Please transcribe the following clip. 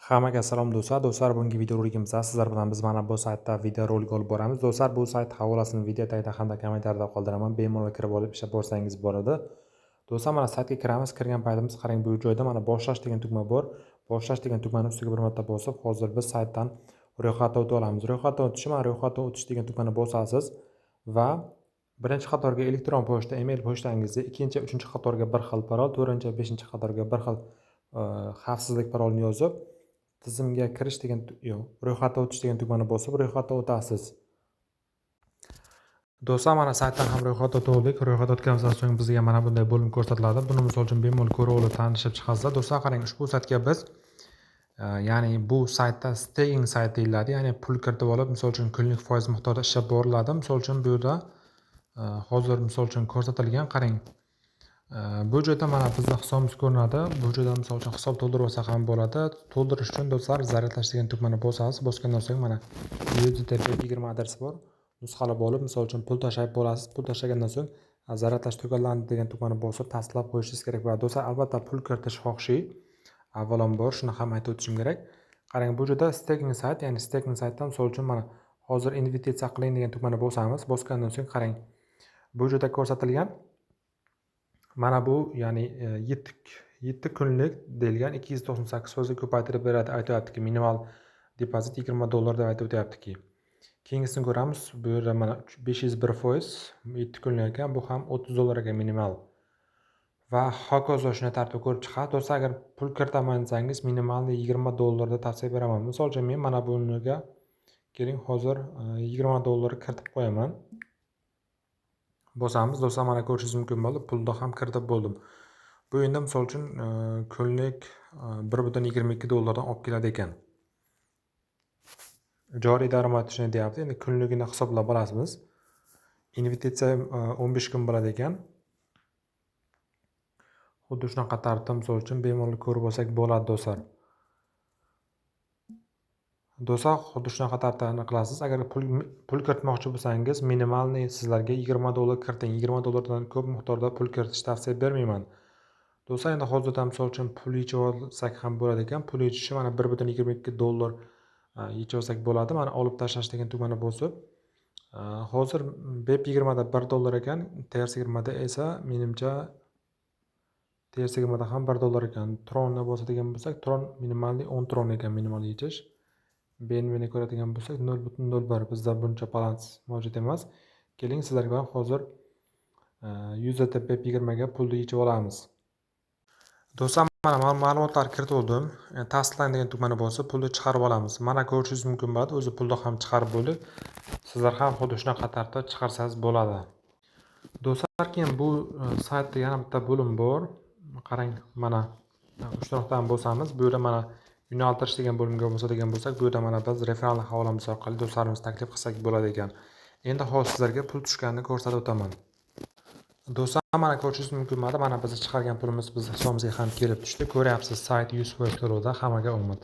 Hammaga salom, do'stlar. Do'stlar, bugungi videorolikimizda sizlar bilan biz mana bu saytda videorolik olib boramiz. Do'stlar, bu sayt havolasini video tagida hamda kommentariyada qoldiraman. Bemalol kirib olib ishlab borsangiz bo'ladi. Do'stlar, mana saytga kiramiz. Kirgan paytimiz, qarang, bu joyda mana boshlash degan tugma bor. Boshlash degan tugmani ustiga bir marta bosib, hozir biz saytdan ro'yxatdan o'tib olamiz. Ro'yxatdan o'tishi, mana ro'yxatdan o'tish degan tugmani bosasiz va birinchi qatorga elektron pochta, email pochtangizni, ikkinchi, uchinchi qatorga bir xil parol, to'rtinchi, beshinchi qatorga bir xil xavfsizlik parolini yozib, tizimga kirish degan, yo'q, ro'yxatdan o'tish degan tugmani bosib, ro'yxatdan o'tasiz. Do'stlar, mana saytdan ham ro'yxatdan o'tib oldik. Ro'yxatdan o'tganimizdan so'ng bizga mana bunday bo'lim ko'rsatiladi. Buni, misol uchun, bemalol ko'rib olib, tanishib chiqasizlar. Do'stlar, qarang, ushbu saytga biz ya'ni bu saytda staking sayt deyiladi, ya'ni pul kiritib olib, misol uchun, kunlik foiz miqdorida ishlab boriladi. Misol uchun, bu yerda hozir, misol uchun, ko'rsatilgan, qarang, bu joyda mana bizni hisobimiz ko'rinadi. Bu joyda, misol uchun, hisob to'ldirib olsa ham bo'ladi. To'ldirish uchun, do'stlar, zaryadlash degan tugmani bosasiz. Bosgandan so'ng mana USDT 20 adresi bor, nusxalab olib, misol uchun, pul tashlab bo'lasiz. Pul tashlagandan so'ng zaryadlash tugallandi degan tugmani bosib, tasdiqlab qo'yishingiz kerak bo'ladi. Do'stlar, albatta pul kiritish xohishi avvalambor, shuni ham aytib o'tishim kerak. Qarang, bu joyda staking sayt, ya'ni staking saytdan, misol uchun, mana hozir investitsiya qiling degan tugmani bosamiz. Bosgandan so'ng, qarang, bu joyda ko'rsatilgan mana bu, ya'ni 7 kunlik deyilgan, 298% ko'paytirib beradi aytyaptiki, minimal depozit 20 dollar deb aytib o'tyaptiki. Keyingisini ko'ramiz. Bu yerda mana 501%, 7 kunlik ekan, bu ham 30 dollar ekan minimal va hokazo. Shunday tartibda ko'rib chiqadi. Do'stlar, agar pul kiritaman desangiz, минимальный 20 dollarda tavsiya beraman. Misol uchun, men mana buniga, keling, hozir 20 dollar kiritib qo'yaman. Bosamiz. Do'stlar, mana ko'rishingiz mumkin bo'ldi, pulni ham kiritib bo'ldim. Bu endi, misol uchun, kunlik 1,22 dollardan olib keladi ekan. Joriy daromad shuni deyapti. Endi kunligini hisoblab olamiz. Investitsiya 15 kun bo'ladi ekan. Xuddi shunaqa tartibda, misol uchun, bemalol ko'rib olsak bo'ladi, do'stlar. Do'stlar, xuddi shunaqa tartibda qilasiz. Agar pul kiritmoqchi bo'lsangiz, минимальный sizlarga 20 dollar kiriting. 20 dollardan ko'p miqdorda pul kiritishni tavsiya bermayman. Do'stlar, endi hozirdan, misol uchun, pul yechib olsak ham bo'ladi ekan. Pul yechishi mana 1,22 dollar yechib olsak bo'ladi. Mana olib tashlash degan tugmani bosib, hozir BEP 20da 1 dollar ekan, TRC 20da esa, menimcha, TRC 20da ham 1 dollar ekan. Tronni bosadigan bo'lsak, Tron минимальный 10 tron ekan minimal yechish. BNBni ko'radigan bo'lsak, 0,01. Bizda buncha balans mavjud emas. Keling, sizlar bilan hozir USDT BEP 20ga pulni yechib olamiz. Do'stlar, mana ma'lumotlar kiritib oldim. Tasdiqlang degan tugmani bosib, pulni chiqarib olamiz. Mana ko'rishingiz mumkin bo'ladi, o'zi pulni ham chiqarib bo'ldik. Sizlar ham xuddi shunaqa tartibda chiqarsangiz bo'ladi. Do'stlar, keyin bu saytda yana bitta bo'lim bor. Qarang, mana uchta nuqtani bosamiz. Bu yerda mana yo'naltirish degan bo'limga bosadigan bo'lsak, bu yerda mana biz referral havolamiz orqali do'stlarimizni taklif qilsak bo'ladi ekan. Endi hozir sizlarga pul tushganini ko'rsatib o'taman. Do'stlar, mana ko'rishingiz mumkin bo'ladi, mana bizni chiqargan pulimiz bizni hisobimizga ham kelib tushdi. Ko'ryapsiz, sayt 100% to'lovda. Hammaga omad!